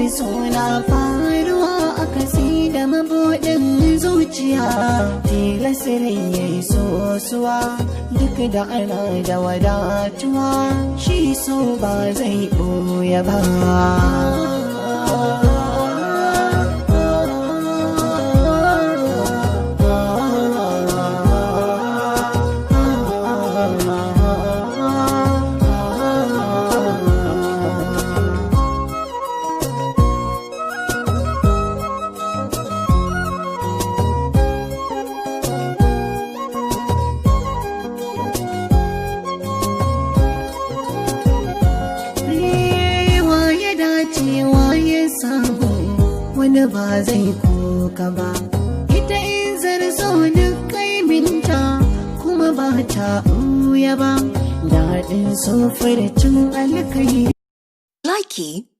Suna faruwa a kasi da mabuɗin zuciya. Tilasirin ya yi sosuwa duk da ana da wadatuwa, shi so ba zai ɓoye ba. Wa ya dace, wa ya samu, wani ba zai koka ba. Ita in zarzo duk kaiminta kuma ba ta ɓuya ba, daɗin cin alkai. Likey.